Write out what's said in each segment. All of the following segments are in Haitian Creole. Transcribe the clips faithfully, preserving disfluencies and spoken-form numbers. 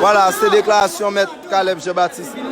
Vwala, se deklarasyon mèt Caleb Jean Baptiste.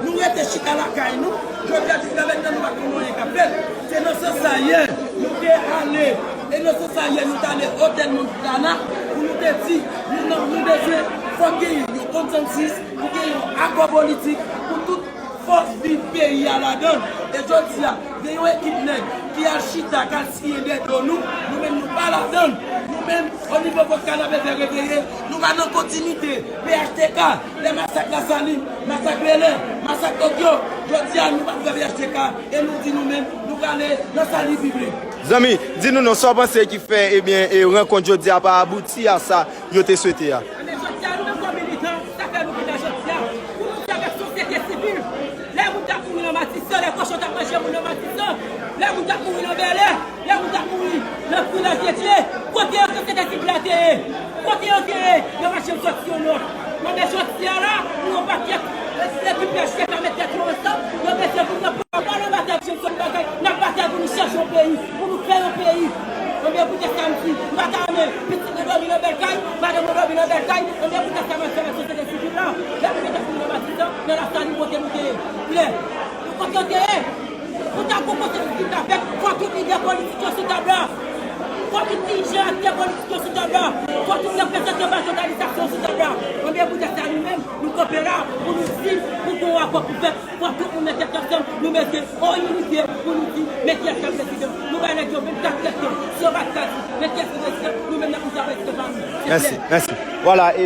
Nou rete chita lakay nou. Jodi a, jiska mentnan, nou pa konn anyen k ap fèt. Se nan sans sa yè, nou te ale. E nan sans sa yè, nou te ale otèl Montana pou nou te di, nou, nou, nou bezwen, fòk genyen yon konsansis, pou genyen yon akò politik, pou tout fòs viv peyi a ladan l. E jodi a, gen yon ekip nèg ki al chita, k al siyen dèyè do nou. Nou menm, nou pa ladan l. Nou menm, o nivo vòt Kanapevè Reveye, nou pa nan kontinite. P H T K, lè masak Lasalin, masak Bèlè, masak Tokyo, jodi a, nou pa t wè P H T K, e nou di nou menm, nou prale nan sali piblik. Zanmi, di nou non, sa w panse ki fè, ebyen, e rankont jodi a pa abouti a sa yo te swete a? Ebyen, jodi a, nou menm kòm militan, sa fè nou vin la jodi a, pou nou di avèk sosyete sivil, lè moun t ap mouri nan Matisan, lè kochon t ap manje moun nan Matisan, lè moun t ap mouri nan Bèlè, lè moun t ap mouri nan Vilaj de Dye, kote yo sosyete sivil la te ye? Kote yo te ye? Yo mache soti yon lòt. Mande jodi a la, pou yon pakèt, e, se ki pèche ka met tèt yo ansanm, yo bezwen pou yo pa nan batay pou jwenn sòt bagay, n ap batay pou nou chèche yon peyi, pou nou fè yon peyi. Ebyen, poutèt sa m di, m pa ta renmen pitit mwen dòmi nan bèl kay, madanm mwen dòmi nan bèl kay, ebyen, poutèt sa m ap fè avèk sosyete sivil la, lè nou te mouri nan Matisan, nan Lasalin kote nou te ye. Lè, kote yo te ye? Pou ta gon pwosesis ki ta fèt, fò tout lidè politik yo sou tab la. Fò tout dirijan aktè politik yo sou tab la. Fò tout reprezantan majonalizasyon sou tab la. Ebyen, poutèt sa, nou menm, nou kanpe la pou nou di, pou gon akò pou fèt, fò tout moun met tèt ansanm, nou mete an inite pou nou di, men kiyès k ap prezidan. Nou bay nèg yo vennkat kèsyon, si yo pa t ka di, men kiyès ki prezidan, nou menm n ap di sa prezidan pa nou. Se klè. Mèsi, mèsi. Vwala, e